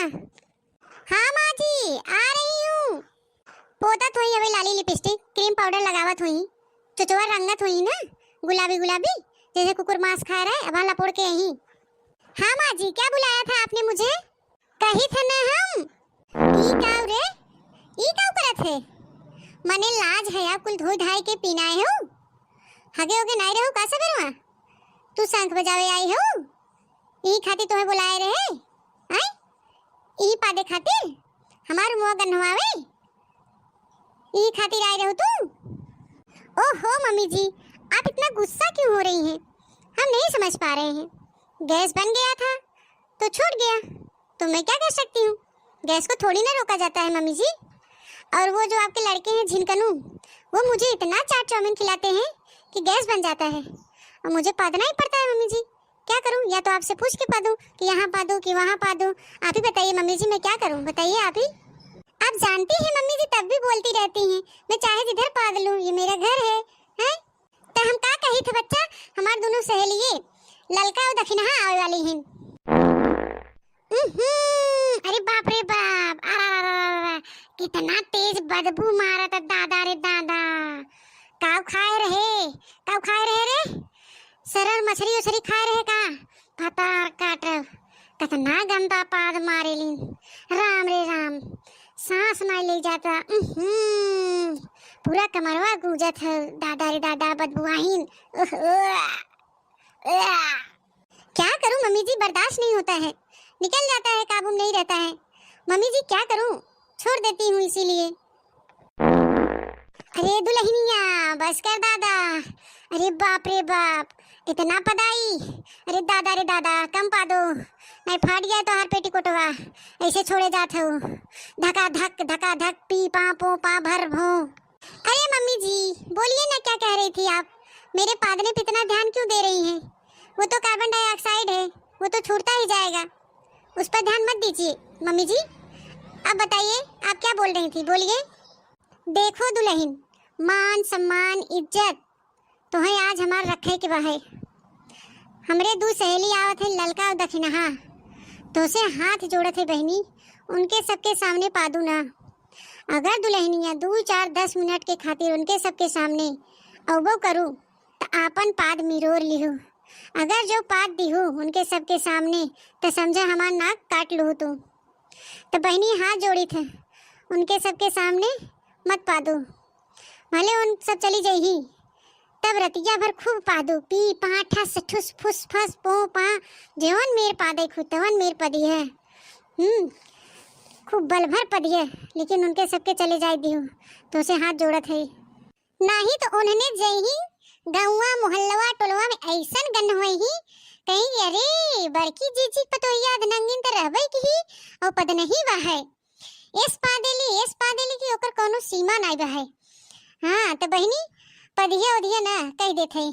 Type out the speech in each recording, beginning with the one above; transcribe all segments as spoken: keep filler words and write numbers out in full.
हाँ माँ जी, आ रही हूँ। पोतत होई हवे लाली लिपस्टिक, क्रीम पाउडर लगावत होई, चुचवा रंगत होई ना, गुलाबी गुलाबी, जैसे कुकुर मांस खाए रहे, अब लपोड़ के यहीं। हाँ माँ जी, क्या बुलाया था आपने मुझे? कही थे ना हम। ई काऊ रे, ई काऊ करत है? मने लाज है, आप कुल धोई धाई के पीनाए हो, हगे होगे नाई रहो का सबेरवा? तू शंख बजावे आई हो, ई खातिर तुम्हें बुलाए रहे, आय? ई पादे खातिर हमार मुआ गन्हवावे, ई खातिर आए रहो तू? ओहो मम्मी जी, आप इतना गुस्सा क्यों हो रही हैं? हम नहीं समझ पा रहे हैं। गैस बन गया था तो छूट गया, तो मैं क्या कर सकती हूँ? गैस को थोड़ी ना रोका जाता है मम्मी जी। और वो जो आपके लड़के हैं झिनकनू, वो मुझे इतना चाट चाउमीन खिलाते हैं कि गैस बन जाता है और मुझे पादना ही पड़ता है मम्मी जी। क्या करूँ, या तो आपसे पूछ के पादूँ कि यहाँ पादूँ कि वहाँ पादूँ। आप ही बताइए मम्मी जी, मैं क्या करूँ, बताइए आप ही। आप जानती हैं मम्मी जी तब भी बोलती रहती हैं, मैं चाहे जिधर पाद लूँ, ये मेरा घर है, हैं? त हम का कही थे बच्चा, हमार दोनों सहेलिये ललका और दखिनहा आवे वाली हैं। उहुं, अरे बाप रे बाप, अरे, अरे, अरे, अरे, कितना तेज बदबू मारत है दादा रे दादा। काऊ खाए रहे, काऊ खाए रहे रे? सरर मछरी उछरी खाए रहे का? भतार काट, कितना गंदा पाद मारेलिन। राम रे राम, सांस नाई ले जाता। उहुं, पूरा कमरवा गूंजत है, दादा रे दादा, बदबू आइन। उह, उह, उह। क्या करूं मम्मी जी, बर्दाश्त नहीं होता है, निकल जाता है, काबू में नहीं रहता है। मम्मी जी क्या करूं, छोड़ देती हूँ इसीलिए। अरे दुलहिनिया, बस कर दादा। अरे बाप रे बाप, इतना पदाई। अरे दादा रे दादा, कम पादो, नहीं फाट जाए तोहार पेटीकोटवा। ऐसे छोड़े जात हो, धका धक धका धक, पी पा पो पा भर भो। अरे मम्मी जी, बोलिए ना, क्या कह रही थी आप? मेरे पादने पे इतना ध्यान क्यों दे रही हैं? वो तो कार्बन डाइऑक्साइड है, वो तो छूटता ही जाएगा, उस पर ध्यान मत दीजिए। मम्मी जी, अब बताइए, आप क्या बोल रही थी, बोलिए। देखो दुलहिन, मान सम्मान इज्जत तोहे आज हमार रखे के बा है। हमरे दू सहेली आवत है, ललका और दखिनहा, तोसे हाथ जोड़त है बहिनी, उनके सबके सामने पादू ना। अगर दुलहिनिया दू चार दस मिनट के खातिर उनके सबके सामने अउबो करू, त आपन पाद मिरोर लिहू। अगर जो पाद दिहू उनके सबके सामने, त समझा हमार नाक काट लूहू तू। त बहिनी हाथ जोड़ी थे, उनके सबके सामने मत पादू। भले उन सब चली जइही, तब रतिया भर खूब पादू, पी पा ठस ठुस फुस फस पो पा, जेवन मेर पादे खु तवन मेर पदी है। हम्म, खूब बल भर पदी है, लेकिन उनके सबके चले जाए दिहू, तोसे हाथ जोड़त है। नाही तो उन्हने जइही गौवा मोहल्लवा टोलवा में ऐसन गन्हवइही, कहीं अरे बड़की जीजी पतोहिया अधनंगिन त रहबे की ही, और पद नहीं बा है। एस पादेली, एस पादेली की ओकर कौनो सीमा नाई बा है। हाँ, त बहिनी, पदिया उदिया ना कह देत है।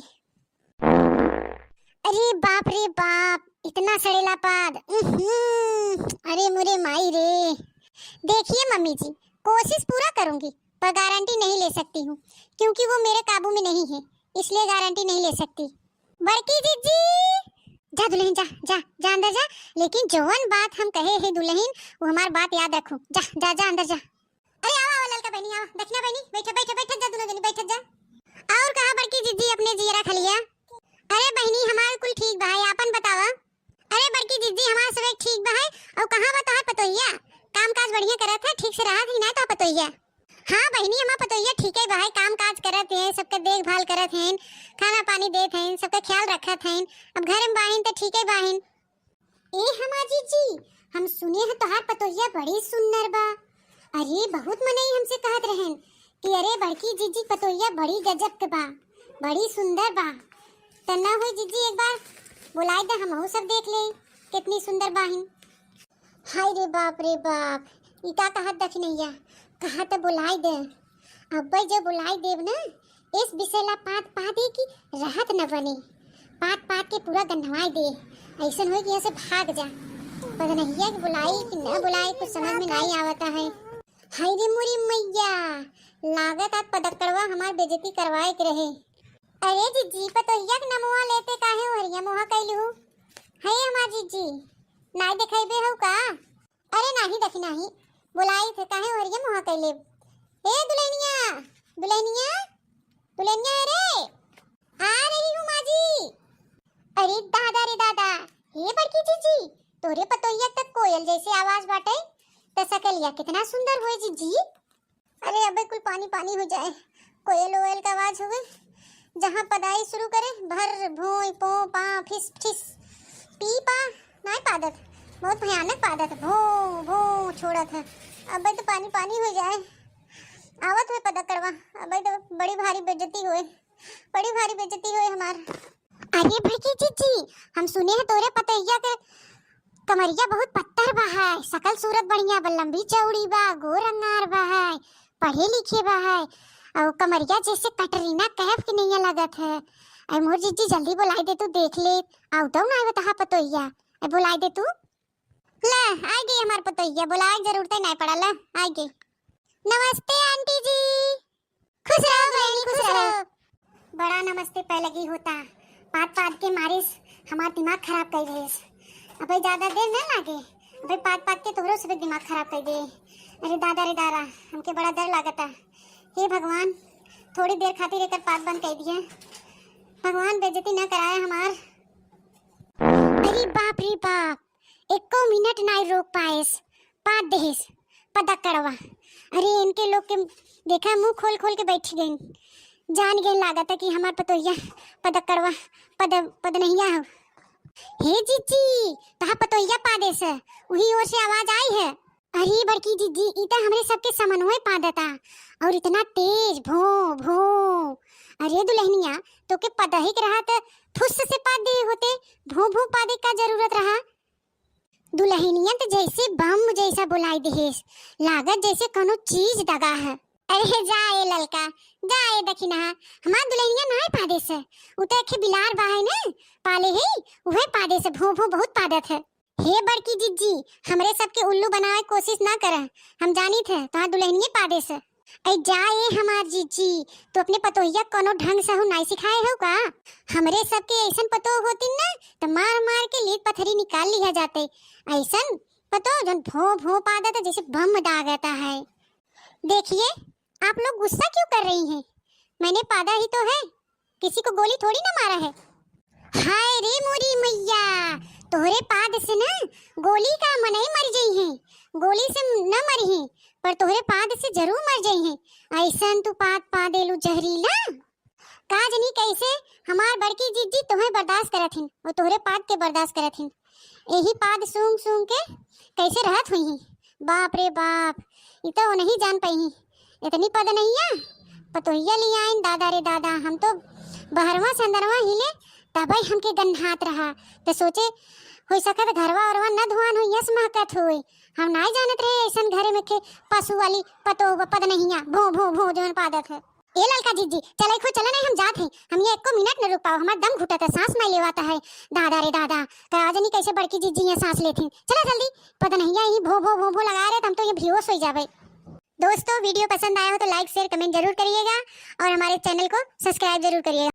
अरे बाप रे बाप, इतना सड़ेला पाद। उहुं, अरे मुरे माई रे। देखिए मम्मी जी, कोशिश पूरा करूंगी, पर गारंटी नहीं ले सकती हूँ, क्योंकि वो मेरे काबू में नहीं है, इसलिए गारंटी नहीं ले सकती। बड़की जीजी, जा दुलहिन, जा, जा, जा अंदर जा, लेकिन जवन बात हम कहे है दुलहिन, वो हमार बात याद रखो। जा, जा, जा अंदर जा। अरे आवा, आवा ललका बहिनी, आवा, दखिना बहिनी, बैठे, बैठे, बैठे जा, दुनो जनी बैठे जा। और कहा बड़की जीजी अपने जियरा खलिया? अरे बहिनी, हमार कुल ठीक बा है, आपन बतावा। अरे बड़की जीजी, हमार सब एक ठीक बा है। और कहाँ बा तोहार पतोहिया? काम काज बढ़िया करत है, ठीक से रहत है ना तोहार पतोहिया? हाँ बहिनी, हमार पतोहिया ठीक है बा है, काम काज करत है, सबके देखभाल करत हैं, खाना पानी देत हैं, सबके ख्याल रखत हैं। अब घर में बाहिन तो ठीक है बाहिन। ए हमार जीजी, हम सुने हैं तोहार पतोहिया बड़ी सुंदर बा। अरे बहुत मनई हमसे कहत रहन कि अरे बड़की जीजी पतोहिया बड़ी गजब के बा, बड़ी सुंदर बा। त ना होई जीजी, एक बार बुलाई दे, हमहू सब देख ले कितनी सुंदर बाहिन। हाय रे बाप रे बाप, ई का कहत दखिनैया, कहा त बुलाई दे। अब्बे जो बुलाई देब ना, इस बिसेला पाद पादे की रहत न बने। पाद पाद के पूरा गन्हवाई दे। ऐसन होई कि यहाँ से भाग जा। पदनहिया के बुलाई कि न बुलाई, कुछ समझ में नहीं आवता है। हाय रे मोरी मैया, लागत आज पदकड़वा हमार बेइज्जती करवाए के रहे। अरे जीजी, पतोहिया के नमवा लेते काहे ओहरिया मोहा कैलू? हे हमार जीजी, नाई देखाइबे हो का? अरे नाही देखी नाही, बोलाई थे काहे ओहरिया मुहा कैले। ए दुल्हनिया, दुल्हनिया, दुल्हनिया रे, आ रही हूँ माँ जी। अरे दादा रे दादा, हे बड़की जीजी, तोरे पतोहिया तक कोयल जैसे आवाज बाटे, त सकलिया कितना सुंदर होए जीजी। अरे अबे कुल पानी पानी हो जाए, कोयल ओयल का आवाज हो गई। जहाँ पदाई शुरू करे, भर भोई पो पा फिस फिस पी पा, नाय पादत, बहुत भयानक पादत, भो भो छोड़त है। अबे तो पानी पानी हो जाए, आवत हुए पदकड़वा, अबे तो बड़ी भारी बेइज्जती हुए, बड़ी भारी बेइज्जती हुए हमार। अरे बड़की जीजी, हम सुने हैं तोरे पतैया के कमरिया बहुत पत्थर बा है, सकल सूरत बढ़िया बा, लंबी चौड़ी बा, गोर अंगार बा है, पढ़े लिखे बा है, और कमरिया जैसे कटरीना कैफ के नैया लगत है। अरे मोर जीजी जल्दी बोलाई दे तू, देख ले, आउ तो ना आवे तहा पतोहिया, अरे बोलाई दे तू। ले, आ गई हमार पतोहिया, बोलाए के जरूरत ही नहीं पड़ा, ले, आ गई। नमस्ते आंटी जी। खुश रहो बहनी, खुश रहो। बड़ा नमस्ते पै लगी होता, पाद पाद के मारिस हमार दिमाग खराब कर देस। अबे ज्यादा देर न लागे, अबे पाद पाद के तोहरो सब दिमाग खराब कर दे। अरे दादा रे दादा, हमके बड़ा डर लागता। हे भगवान, थोड़ी देर खातिर एकर पाद बंद कर दिया। भगवान बेइज्जती न कराए हमार। अरे बाप रे बाप, एको मिनट नाई रोक पाएस, पाद देहेस पदकड़वा। अरे इनके लोग के देखा, मुंह खोल खोल के बैठ गइन, जान गइन लागत है कि हमार पतोहिया पदकड़वा, पद पदनहिया हो। हे जीजी, तहा पतोहिया पादेस, उही ओर से आवाज आई है। अरे बड़की जीजी, ई त हमरे सबके समनवे पादता, और इतना तेज भो भो। अरे दुल्हनिया, तोके पदहिक रहा त फुस से पाद दे होते, भो भो पादे का जरूरत रहा? दुल्हनिया त जैसे बम जैसा बोलाई देहेस, लागत जैसे कोनो चीज दगा है। अरे जा ए ललका, जा ए दखिनहा, हमार दुल्हनिया नाय पादेस, उ त एक बिलार बा है न, पाले है, उहे पादेस, भो भो बहुत पादत है। हे बड़की जीजी, हमरे सबके उल्लू बनावे कोशिश ना कर, हम जानित है तोहार दुल्हनिये पादेस। ऐ जा ए हमार जीजी, तू अपने पतोहिया कोनो ढंग से हु नाई सिखाए हो का? हमरे सबके ऐसन पतोह होतिन ना, त मार मार के लीद पथरी निकाल लिहा जाते। ऐसन पतोह जौन भों भों पादत है, जैसे बम दागता है। देखिए, आप लोग गुस्सा क्यों कर रही हैं? मैंने पादा ही तो है, किसी को गोली थोड़ी ना मारा है। हाय रे मोरी मैया, तोहरे पाद से ना गोली का मनई मर जइहें, गोली से न मरिहें, पर तोहरे पाद से जरूर मर जइहें। ऐसन तू पाद पादेलू जहरीला। का जनी कैसे हमार बड़की जीजी तोहे बर्दाश्त करत हिन, वो तोहरे पाद के बर्दाश्त करत हिन। यही पाद सूंघ सूंघ के कैसे रहत हुई। बाप रे बाप, ई तो नहीं जान पाई। इतनी पदनहिया पतोहिया ले आइन, दादा रे दादा, हम तो बहरवा से अंदरवा हिले तबे हमके गन्हात रहा। तो सोचे, हो सकत घरवा औरवा न धुआन होई, यस महकत होई। हम नाई जानत रहे ऐसन घरे में के पशु वाली पतोह पदनहिया भों भों भों जौन पादत है। ए ललका जीजी, चले खो चले नहीं, हम जात हैं। हम ये एको मिनट न रुक पाओ, हमार दम घुटत है, सांस नहीं लेवाता है। दादा रे दादा, का आज नहीं कैसे बड़की जीजी यहाँ सांस लेती। चला जल्दी, पदनहिया यही भो भो भो भो लगा रहे, तो हम तो ये बेहोश हो जावे। दोस्तों, वीडियो पसंद आया हो तो like, share, comment जरूर करिएगा और हमारे channel को subscribe जरूर करिएगा।